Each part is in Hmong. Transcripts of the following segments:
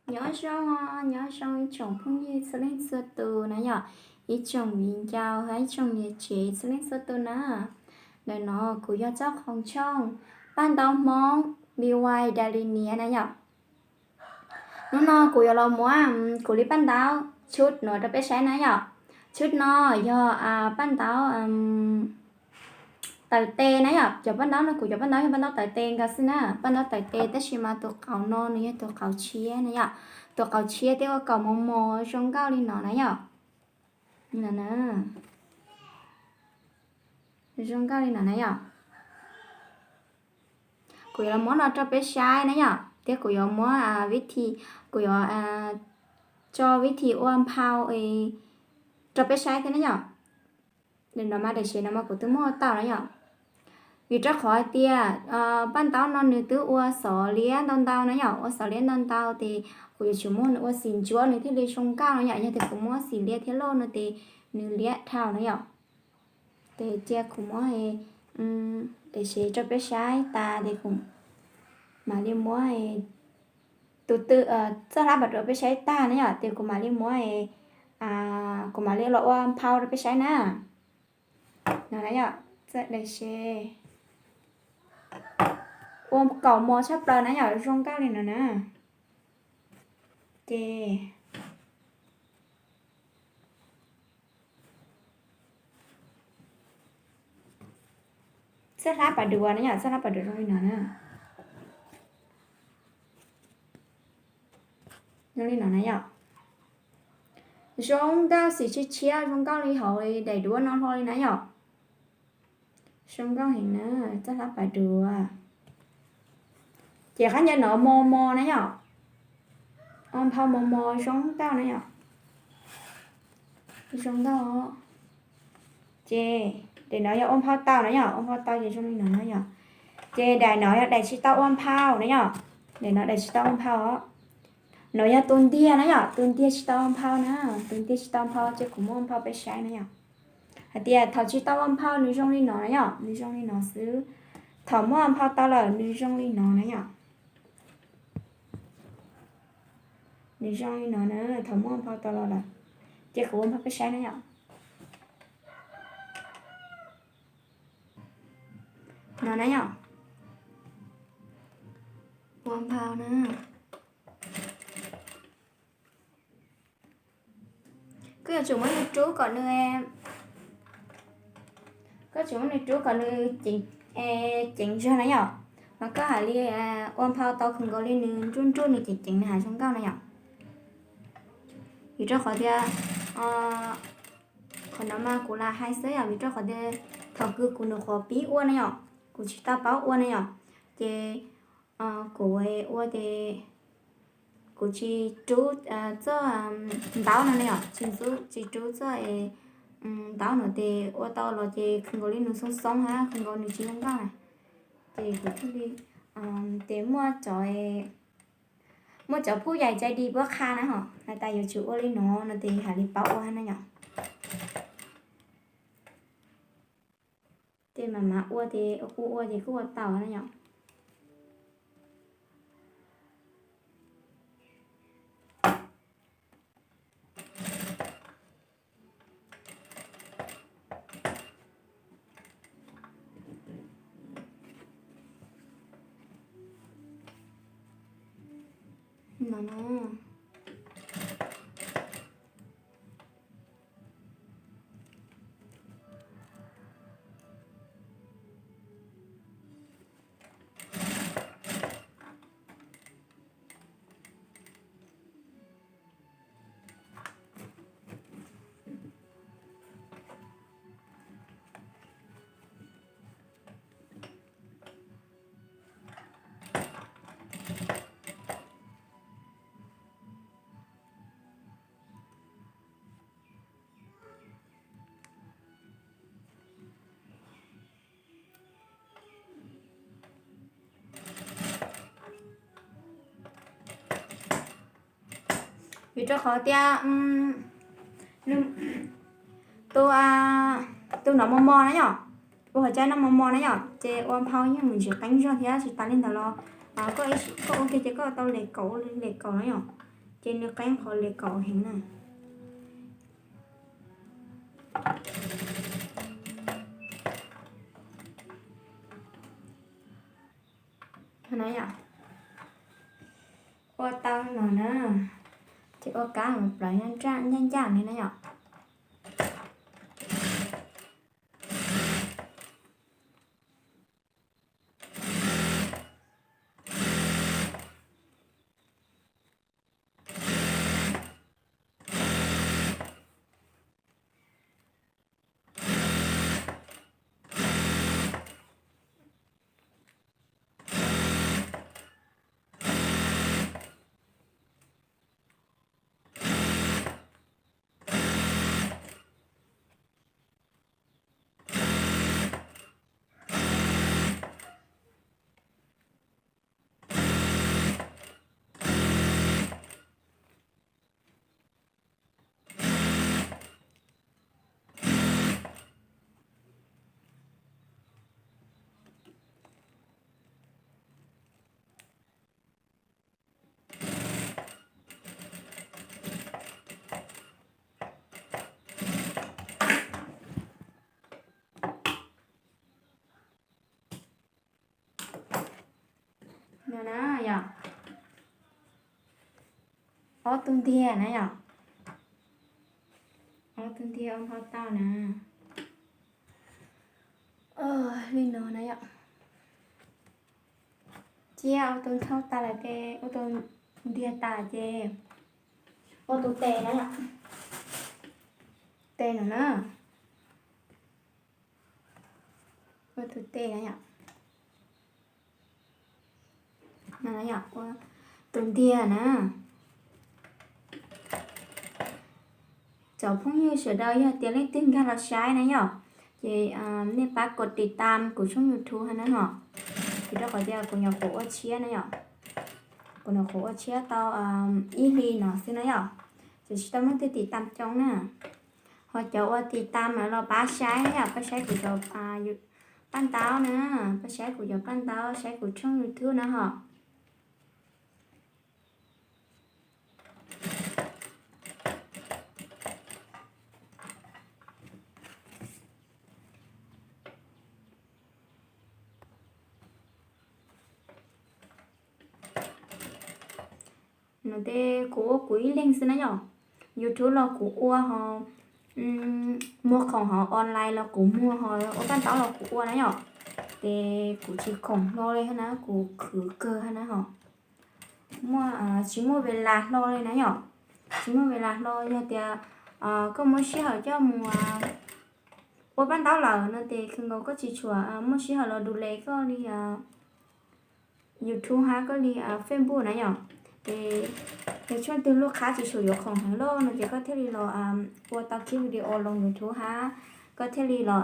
Nyob zoo, nyob zoo ib tsoom phooj ywg txhua leej txhua tus na yom, ib tsoom viv ncaus hab ib tsoom niam tsev txhua leej txhua tus na. Ntawm no kuv yog Txoj Qhoov Tshooj, paj ntaub Hmoob B Y Daily niam na yom. Hnub no kuv yuav los muab kuv li paj ntaub tshub no rau peb saib na yom. Tshub no yog paj ntaub tawm tes na yom. Cov paj ntaub no kuv cov paj ntaub yog paj ntaub tawm tes nkaus xwb na, paj ntaub tawm tes, tab sis mas tus qauv no nws yog tus qauv tshiab na yom. Tus qauv tshiab thiab ua kaus mos mos zoo nkauj li no na yom. Zoo nkauj li no na yom. Kuv yuav los muab no rau peb saib na yom, thiab kuv yuav muab vib thi, kuv yuav tso vib thi ua nphau rau peb saib thiab na yom. Nim no mas daim sev no mas kuv twb muab ua tau na yom. Vim rau qhov hais tias paj ntaub no nws twb ua xov liab ntau ntau na yom, ua xov liab ntau ntau ces kuv yuav tsum muab nws ua xim ntsuab nws thiaj li zoo nkauj na yom. Yog tias kuv muab xim liab thiab loj no ces nws liab dhau na yom. Ces cia kuv muab daim sev rau peb saib tas ces kuv mam li muab tus twg, txoj hlab pas dua peb saib tag na yom, ces kuv mam li muab, kuv mam li los ua nphau rau peb saib na. No na yom, txoj daim sev ua kaus mos tshaj plaws na yom, zoo nkauj li no na. Ces txoj hlab pas dua na yom, txoj hlab pas dua zoo li no na. Zoo li no na yom. Zoo nkauj, xim tshiab tshiab zoo nkauj li hauv daim duab no hlo li na yom. Zoo nkauj heev na, txoj hlab pas dua. Ces qhab ncaws no mos mos na yom, ua nphau mos mos zoo nkauj na yom. Zoo nkauj. Ces daim no yog ua nphau tau na yom, ua nphau tau ces zoo li no na yom. Ces daim no yog daim tsis tau ua nphau na yom, daim no daim tsis tau ua nphau os. No yog tus ntiag na yom, tus ntiag tsis tau ua nphau na, tus ntiag tsis tau nphau ces kuv muab ua nphau peb saib na yom. Hais tias thaum tsis tau ua nphau nws zoo li no na yom, nws zoo li no xwb. Thaum muab ua nphau tau lawm nws zoo li no na yom. Nws zoo li no na, thaum muab ua nphau tau los lawm, ces kuv ua nphau peb saib na yom. No na yom, ua nphau na. Koj yuav tsum muab nws rub kom nws, koj tsum muab nws rub kom nws ceev zog na yom. Mas koj hais li ua nphau tau kawg nkaus li nws nruj nruj nws ceev ceev nws hais zoo nkauj na yom. Vim rau qhov tias qhov no mas kuv lam hais xwb yom, vim rau qhov tias thaum kws kuv nyuam qhuav pib ua na yom, kuv tsis tau paub ua na yom, ces kuv ua ces kuv tsis rub txoj ntaub no na yom, tsis rub txoj ntaub no ces ua tau los ces kawg nkaus li nws xoob xoob hab kawg nkaus nws tsis zoo nkauj na. Ces kuv thiaj li, ces muaj cov, muaj cov phuj yais cai di puab qha na ho hais tas yuav tsum ua li no no ces hais li paub ua hab na yom. Ces mam mam ua ces ua ua ces kuj ua tau na yom. No no. Vim rau qhov tias tus, tus no mos mos na yom, ua hauv caij no mos mos na yom, ces ua nphau yeej mus ntsis qeeb zog thiab tsis tas li ntawd los koj ua kiag ces koj tau les kaum ua li les kaum na yom. Ces nws qeeb qhov li kaum heev na. Ua tau no na, ces ua kab mus plaws ncaj ncaj li na yom. No na yom, ob tug ntiag na yom, ob tug ntiag ua npau taws na. Li no na yom, cia ua tus nthau tas lawm ces ua tus ntiag tas ces ua tus tes na yom, tes no na, ua tus tes na yom. Tus ntiag na. Cov phooj ywg sawv daws yog tias leej twg nkag los saib na yom, ces nej pab kos tiv tam kuv tshooj YouTube hab na ho, vim rau qhov tias kuv nyuam qhuav ua tshiab na yom, kuv nyuam qhuav ua tshiab tau ib hlis no xwb na yom, ces tsis tau muaj leej twg tiv tam coob na. Ho cov uas tiv tam los pab saib na yom, pab saib kuv cov paj ntaub na, pab saib kuv cov paj ntaub, saib kuv tshooj YouTube na ho. No ces kuv ua kuv ib leeg xwb na yom. YouTube los kuv ua ho, muag khoom ho, online los kuv muag ho, ua paj ntaub los kuv ua na yom. Ces kuv tsis khoom hlo li hab na, kuv khwv kawg hab na ho. Muaj, tsis muaj ves las hlo li na yom. Tsis muaj ves las hlo, yog tias koj muaj sij hawm coj mus ua paj ntaub lawm no ces kheev nkaus koj tsis tshua muaj sij hawm los du le koj li YouTube hab koj li Facebook na yom. Ces yog tshuaj twg lub qhab tsis tshua yuav khoom heev lawm no ces koj thiaj li los ua tau clip video loo YouTube hab koj thiaj li los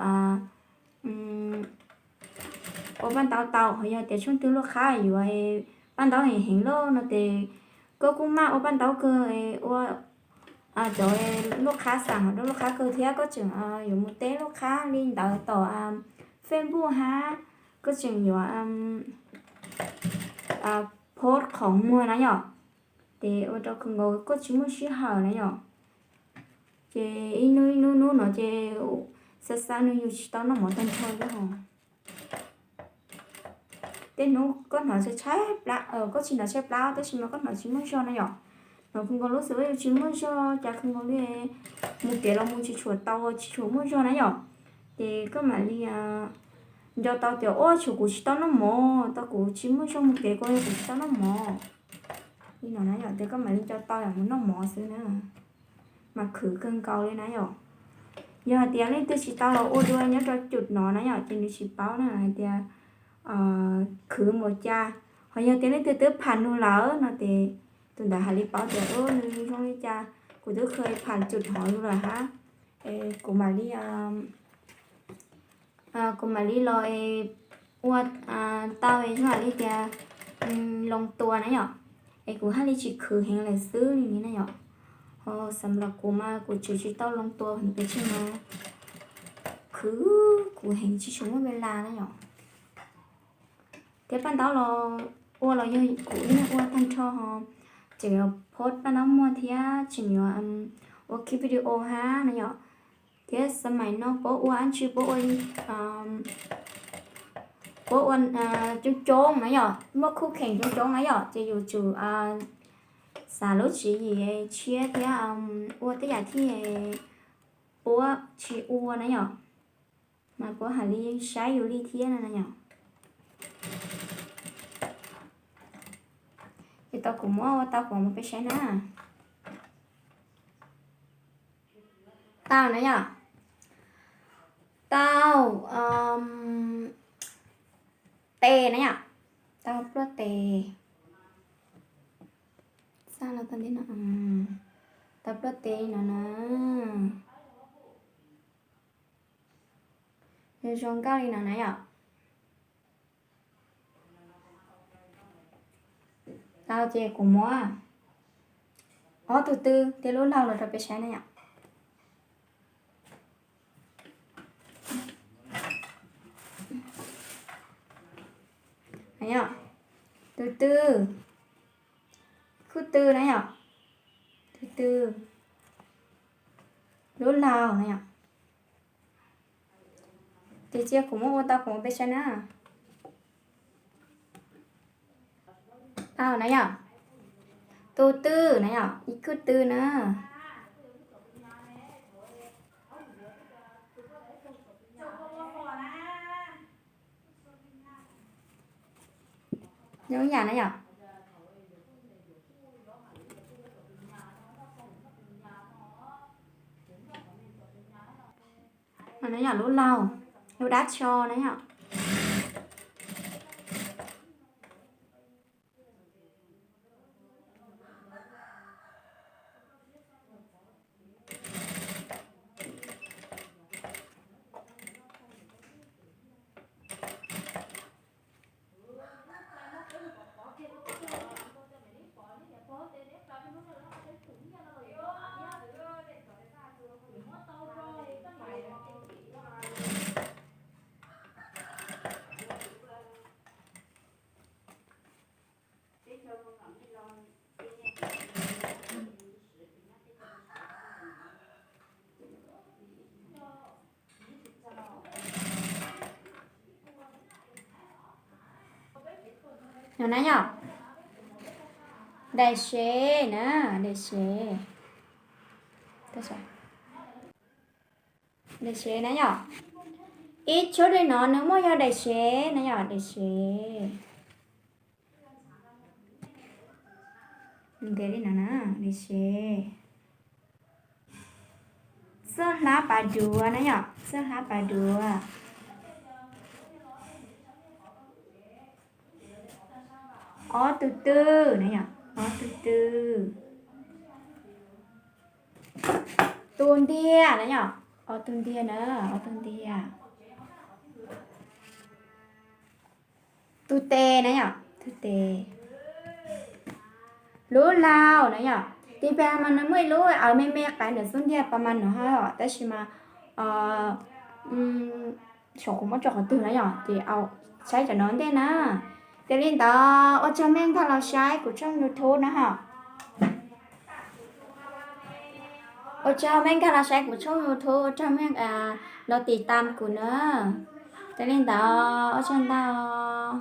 ua paj ntaub tau. Ho yog tias tshuaj twg lub qhab yuav paj ntaub heev heev lawm no ces koj kuj maj ua paj ntaub kawg, ua cov lub qhab xaam ho rau lub qhab kawg thiab koj tseem yuav mus teb lub qhab li ntawd tom Facebook hab koj tseem yuav post qhov muag na yom. Ces ua rau kheev nkaus koj tsis muaj sij hawm na yom. Ces ib hnub ib hnub hnub no ces xav xav nws yus tsis tau noj mov tag nrho li ho. Tej hnub koj hnov tshaib plab, koj tsis hnov tshaib plab tab sis mas koj hnov tsis muaj zog na yom. Hnov kheev nkaus lub xwm yus tsis muaj zog, cas kheev nkaus li mus kev los mus tsis tshua tau, tsis tshua muaj zog na yom. Ces koj mam li nco tau tias ua tshuav kuv tsis tau noj mov, tau kuv tsis muaj zog mus kev kuv yog kuv tsis tau noj mov. Li no na yom, ces koj mam li nco tau yom, mus noj mov xwb na. Mas khwv kawg nkaus li na yom. Yog hais tias leej twg tsis tau los ua dua nyob rau cum no na yom, ces nws tsis paub na hais tias khwv npaum cas. Ho yog tias leej twg twb pham nug lawm no ces tus ntawd hais li paub tias nws zoo li cas. Kuv twb kheev pham cum hov lawm hab. Kuv mam li kuv mam li los ua tau zoo li tias loo tua na yom. Es kuv haj li tsis khwv heev lawm xwb li na yom. Ho xam los kuv mas kuv tseem tsis tau loo tua heev pes tsawg mas khwv kuv heev tsis tshua muaj ves las na yom. Thiab paj ntaub los ua los yog kuv ib leeg ua tag nrho ho, tseem yuav pob paj ntaub muag thiab tsim nyuam ua ki video hab na yom. Thiab xab mais no puab ua dab tsi puab ua, puab ua coob coob na yom, muaj khuj kheem coob coob na yom, ces yus tsum xav lub tswv yim tshiab thiab ua tej yam thiaj puab tsis ua na yom. Mas puab has li saib yus li thiab na yom. Ces tau kuv muab ua tau kuv mus peb saib na. Tau na yom. Tau tes na yom. Tau pluaj tes. Xaj los tau ntib no. Tau pluaj tes no na. Zoo zoo nkauj li no na yom. Tau ces kuv muab ob tug tw thiab lub laug los rau peb saib na yom. Tug tw, khuj tw na yom, tug tw, lub laug na yom. Ces cia kuv muab ua tau kuv mus peb saib na. Tau na yom. Tug tw na yom, ib khuj tw na. Zoo yam na yom. No na yom, lub laug, lub dab tsho na yom. No na yom, daim sev na, daim sev. Daim sev na yom. Ib tsob li no nws muaj yog daim sev na yom, daim sev. Ntev li no na, daim sev. Txoj hlab pas duav na yom, txoj hlab pas duav. Ob tug twg na yom, ob tug twg. Tus ntiag na yom, ob tug ntiag na, ob tug ntiag. Tus tes na yom, tus tes. Lub laug na yom, tis pas mas nws muaj ib lub me me qaib ntawm xub ntiag pas mas nws ho, tab sis mas saum kuv muab tso qhov twg na yom, ces saib cov no ntej na. Ces li ntawd ua tsaug mej nkag los saib kuv tshooj YouTube na ho. Ua tsaug mej nkag los saib kuv tshooj YouTube, ua tsaug mej los tiv tam kuv na. Ces li ntawd ua tsaug ntau.